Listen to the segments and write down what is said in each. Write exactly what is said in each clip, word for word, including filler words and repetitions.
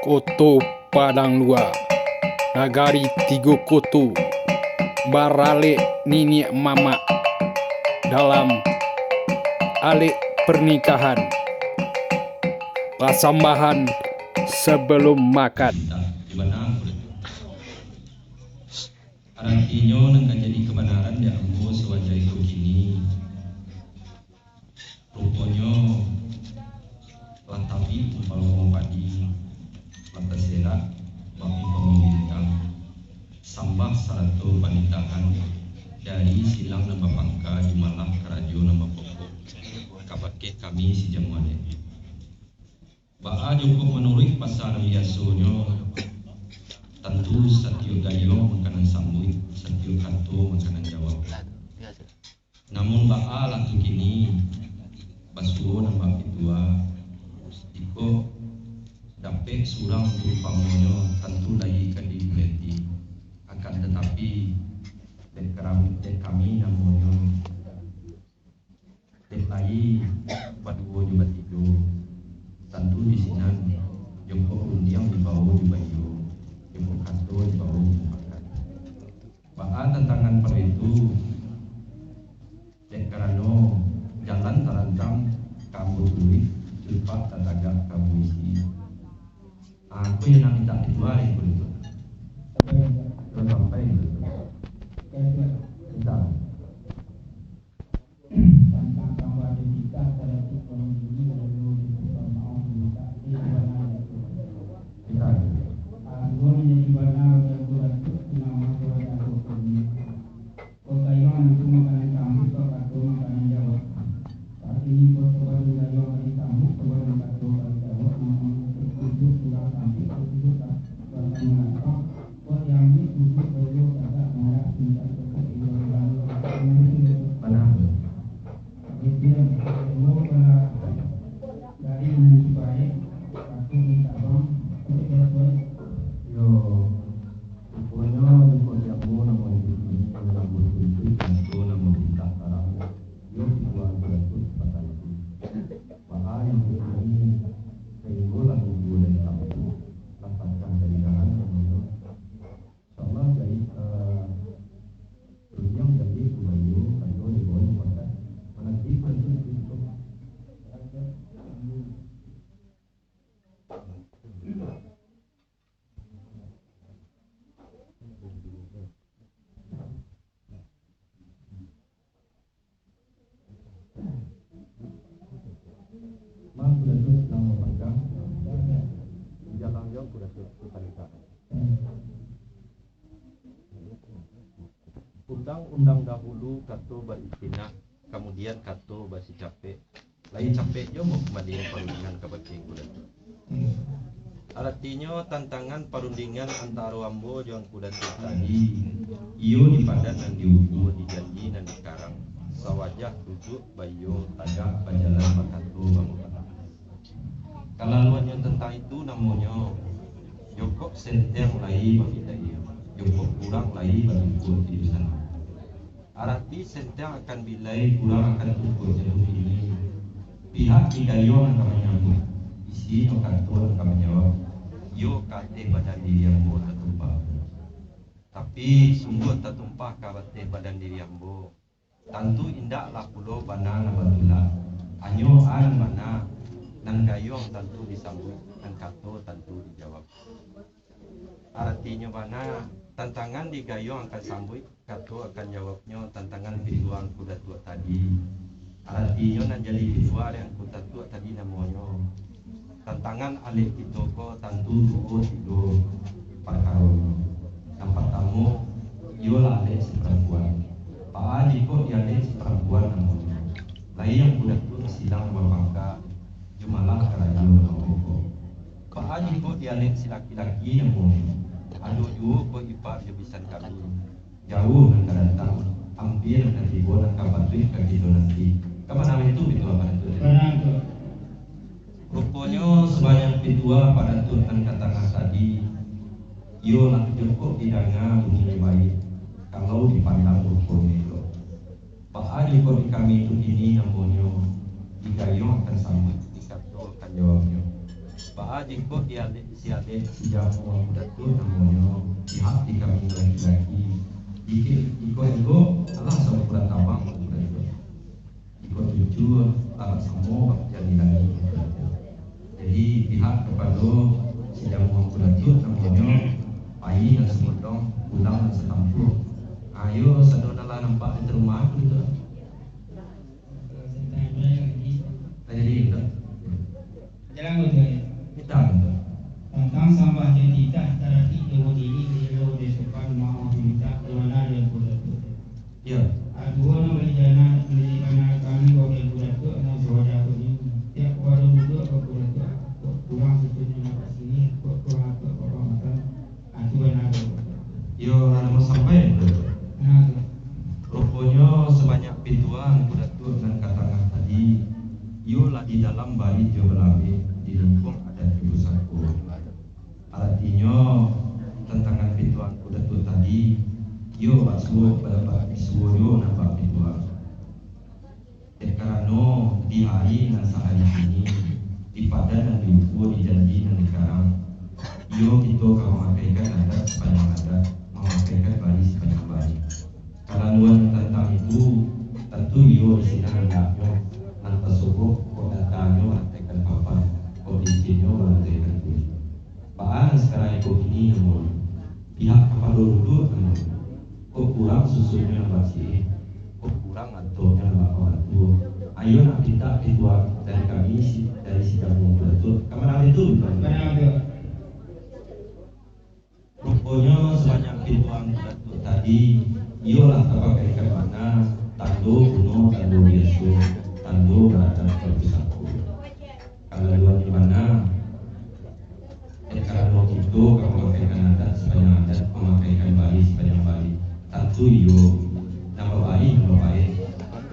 Oto Padang Lua, nagari tigo koto, baralek niniak mamak dalam alek pernikahan, pasambahan sebelum makan. Aratinyo nan ka jadi kabanaran dek ambo sawajah iko kini. Ruponyo, lah tabik umpamo padi, lah taselak bak umpamo bintang, sambah sarato panitahan dari silang nan bapangka, jumalah karajo nan bapokok, kabake kami si jamuan ini. Baa jo kok manuruik pasa nan biasonyo, tantu satiok gayuang mangkanan sambuik, satiok kato mangkanan jawab. Namun baa lah tu kini, basuo nan bapitua, jikok dapek surang tu umpamonyo, tantu lai ka dikuleti. Akan tatapi, dek karam-, dek kami namonyo, dek lai baduo jo batigo, tantu di sinan, jokok rundiang dibao jo baiyo, jokok kato dibao jo mupakat. Baa tantangan pado itu? Dek karano jalan tarantang ka ambo turuik, cupak tatagak ka ambo isi. Ah, ko yang nak mintak dijual yang kulit tu. Sampai, sampai gitu. Minta. Tantang pambado titah talatik balun dulu, lalu diputar maoh dimintak, eh, bana itu. Minta. Ah, sudah manjadi bana bagi aku Datuak, nama sudah aku kini. Kok gayuang nantu makanan sambuik, kok kato makanan jawab. Saat ini kok coba nan gayuang ka disambuik, coba nan kato ka dijawab, namun kok tujuak urang sambuik, kok tujuak ka batang malakang, kok diambiak tujuak baiyo tagak malah mintak cokok iyo urang. Bana. Itu yang kedua, kalau dari nan supayo, kato mintak bang, sampai dia suai. Yo. Ruponyo, jikok di ambo namo iduik kini, namo iduik, tantu namo bintang tarang, iyo pitua angku Datuak patang itu. Baa nan kini, sainggo lah minggu dari kampuang, lah pacah dari dahan namonyo. Insyaallah, jahit, eh, rundiang diambiak jo baiyo, kato dibao mupakat, mananti Datuak itu. Mah, sudah tu, selamat makan. Jalan jauh, sudah tu, kita nikah. Undang-undang dahulu kato baistinah, kamudian kato basicapek. Lai capek jo mah kumbalian parundingan kabake Angku Datuak. Aratinyo, tantangan parundingan antaro ambo jo Angku Datuak tadi, iyo di padan nan diukua, di janji nan dikarang, sawajah tujuak baiyo tagak bajalan bakato bamupakat. Kalaluannyo tantang itu namonyo, jokok senteng lai babilai, jokok kurang lai batukua di sana. Arati senteng akan bilai, kurang akan tukua jatuah ini. Pihak di gayuang nan ka manyambuik, isinyo kato nan ka manjawab, iyo ka ateh badan diri ambo tatumpah. Tapi, sungguah tatumpah ka ateh badan diri ambo, tantu indaklah pulo bana nan batulak. Hanyo a nan bana, nan gayuang tantu disambuik, nan kato tantu dijawab. Aratinyo bana, tantangan di gayuang akan sambuik, kato akan jawabnyo, tantangan pitua Angku Datuak tadi. Aratinyo, nan jadi pitua dek Angku Datuak tadi namonyo. Tantangan alek kito ko tantu duo tigo parkaronyo. Nan partamo, iyolah alek si parampuan. Baa jikok di alek si parampuan namonyo, lai Angku Datuak silang bapangka, jumalah karajo nan bapokok. Baa jikok di alek si laki-laki namonyo, ado juo ko ipak jo bisan kami. Jauah nan ka datang, ampia nan ka tibo, nan ka patuik ka kito nanti. Ka mano itu, pitua Angku Datuak? Ruponyo, sabanyak pitua Angku Datuak nan ka tangah tadi, iyo lah jokok didanga bunyinyo baiak, kalau dipandang ruponyo elok. Baa jikok di kami tu kini namonyo, di gayuang akan sambuik, di kato akan jawabnyo. Baa Jikok dialek-dialek si jamu Angku Datuak namonyo pihak di kami laki-laki. Jikok, jikok elok, alah samo pulang tabang Angku Datuak. Jikok jujua, alah samo bak jalani Angku Datuak. Jadi, pihak kapado si jamu Angku Datuak namonyo pai nan sagondong, pulang nan satampuah. Ayo, sado nan lah nampak di rumah Angku Datuak. Jadi, Angku Datuak. Jalan, Angku Datuak. Kita, Angku Datuak. Tantang sambah jo titah, taratik jo badiri, baiyo jo sopan, maoh jo mintak, jo bana jo Angku Datuak. Iyo. Aduo nan bali jana, bali bana kami, wahai Angku Datuak, nan sawaja ko ni. Tiap wado duduak, Angku Datuak, kok kurang susunnyo nampak siriah, kok kurang atok papan matan, antu bana ko. Iyo, lah namo sampai, Angku Datuak? Nah, tu. Ruponyo sabanyak pituah Angku Datuak nan ka tangah tadi, iyo lah di dalam bari jo balabeh, di lingkuang adat jo pusako. Aratinyo, tantangan pituah Angku Datuak tadi, iyo bak suo, badapat di suo juo nan bak pituah. Dek karano, di ari nan sahari kini, di padan nan diukua, di janji nan dikarang, iyo kito ka mamakaikan adat sapanjang adat, mamakaikan bari sapanjang bari. Kalaluan tantang itu, tantu iyo di sinan andaknyo, nan tasobok, kok datanyo malantaikan papan, kok licinnyo malantaikan kulik. Baa nan sakarang iko kini namonyo? Pihak kapado duduak namonyo? Kok kurang susunnyo nan basih? Kok kurang atonyo nan bapabantu? Ayo nak pintak pituah dari kami, si, dari si jamu Angku Datuak. Ka mano itu, Tuan? Mano itu? Ruponyo sabanyak pituah Angku Datuak tadi, iyo lah tapakaikan bana, tando kuno, tando biaso, tando baradat jo pusako. Kalaluan di bana, dek karano kito ka mamakaikan adat sapanjang adat, mamakaikan bari sapanjang bari. Tantu iyo, nan babari nan babaik,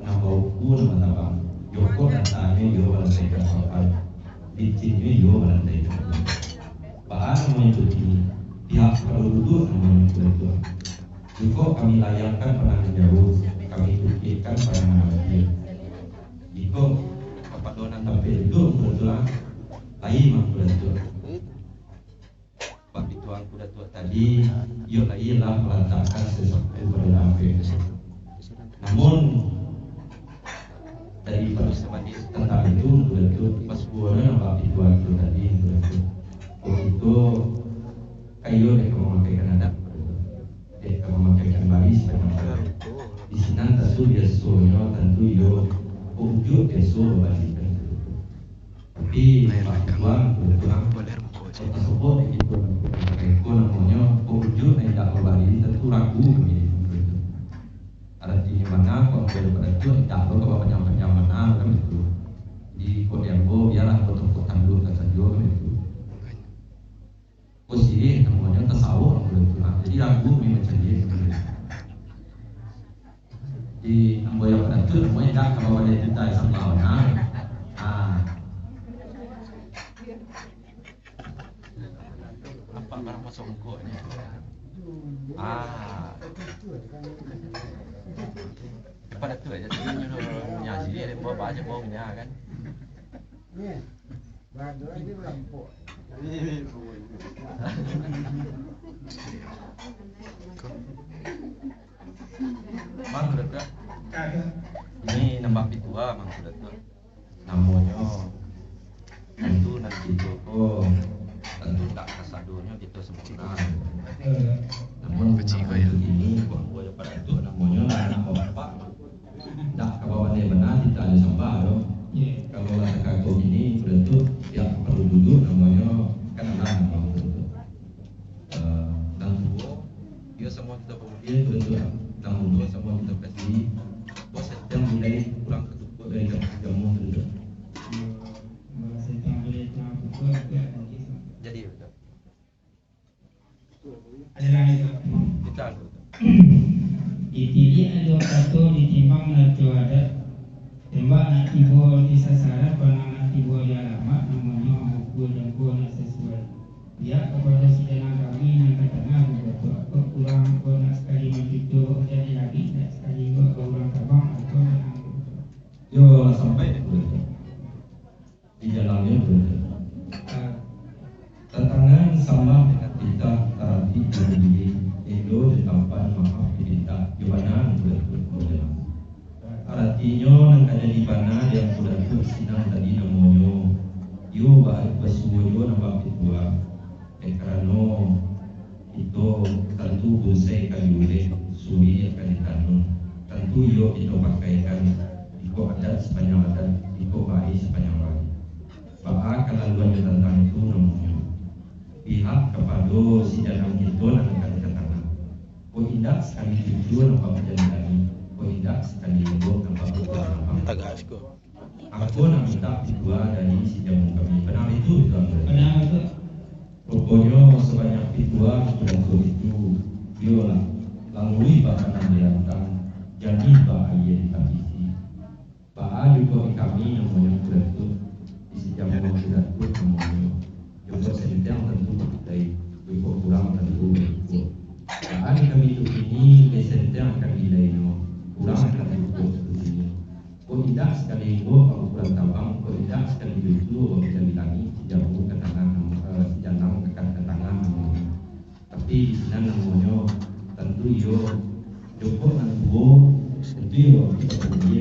nan baukua nan batabang. Jokok datanyo iyo malantaikan papan, licinnyo iyo malantaikan kulik. Baa namonyo tu kini? Pihak kapado duduak namonyo Angku Datuak. Jikok kami layangkan pandangan jauah, kami tukiakkan pandangan ampia. Jikok kapado nan tampek duduak Angku Datuak, lain Angku Datuak. Bak pituah Angku Datuak tadi, iyo lain lah malatakkan sasaku pado nan ampek. Namun, dari pado sabalik tantang itu, Angku Datuak, pasuo nan bak pituah Angku tadi, Angku Datuak. Kok kito ka iyo dek ka mamakaikan adat, Angku Datuak. Dek ka mamakaikan bari sapanjang bari. Di sinan tantu biasonyo, tantu iyo, kok ujuik biaso babari, Angku Datuak. Tapi, Pak Tuan, kebetulan, kok tasobok dek kito, iko namonyo, kok ujuik nan indak babari, tantu ragu kami. Aratinyo bana, kok Angku Datuak indak lo ka bapanjang-panjang bana, kan itu. Jadi, kok di ambo, bialah kok tongkok tanduak ka sajo, kan itu. Kok siriah namonyo tasawuf, Angku Datuak. Jadi, ragu kami mancari. Di ambo yo Angku Datuak, namonyo indak ka bawa dia pinta sabalah bana. Ah. Apa barang masuk muko ni? Ah. Depan Datuak aja tu, nyuruh nyaji dia, bawa aja baunya kan. Ni, bado aja lampok. Mangku Datuak. Ini nambah pituah, Mangku Datuak. Namonyo, tantu nan kito ko, tantu tak kasadonyo kito sempurna. Namun, kecil namonyo kaya ini, buah-buah daripada tu, namonyo anak bapak. Ndak ka bapandai bana, kita ada sambah tu. Kalau lah takako kini, Mangku Datuak, ya, perlu duduk, namonyo, kan ada namo tu. Eh, nan tuo, iyo samo kito pamulia, Mangku Datuak. Nan mudo samo kito kasihi. Bos, setiap mulai kurang katukuik dari jamu, Mangku Datuak. Jadi, Mangku Datuak. Adalah itu. Kita, Mangku Datuak. Ditilik ado kato, ditimbang naco adat. Tembak nak tibo di sasaran, panang nak tibo di alamat, namonyo ukua jangko nak sasuai. Pihak kapado si jalang kami nan ka tangah, Mangku Datuak, kok kurang ko nak sakali mancuco, jadi lagi nak sakali ko ka urang tabang, atau nak Mangku Datuak. Yo, lah sampai, Mangku Datuak. Di jalannyo, Mangku Datuak. Ah. Sambah titah taratik nan diri, elo jo tampan maaf dipintak, jo bana Angku Datuak bajalan. Aratinyo nan ka jadi bana di Angku Datuak sinan tadi namonyo, iyo ba-, basuo jo nan bapituah, dek karano kito tantu bunsai ka diulek, suri ka ditanun, tantu iyo kito pakaikan, iko adat sapanjang adat, iko bae sapanjang bae. Baa kalaluannyo tantang itu namonyo? Pihak kapado si janang kito nan ka dikatakan. Kok indak sakali cucu nampak bajalan kami, kok indak sakali lembok nampak bajalan lapang. Tagak siko. Angku nak mintak pituah dari si jamu kami. Bana itu, pituah kami? Bana itu. Ruponyo sabanyak pituah Angku Datuak itu, iyolah, lalui bakanan dirantang, jadi ba aia ditapisi. Baa juo di kami namonyo Angku Datuak, di si jamu Angku Datuak namonyo. Jokok senteng tantu bakilai, jokok kurang tantu bacukuik. Baa di kami tu kini, lai senteng akan dikilainyo, kurang akan dicukuik tu kini. Kok indak sakali lembok bapukulan tabang, kok indak sakali cucu bapukulan langik, si jamu ka tangah namo-, eh, si janang akan ka tangah namonyo. Tapi di sinan namonyo, tantu iyo, jokok nan tuo, tantu iyo, kito panjadi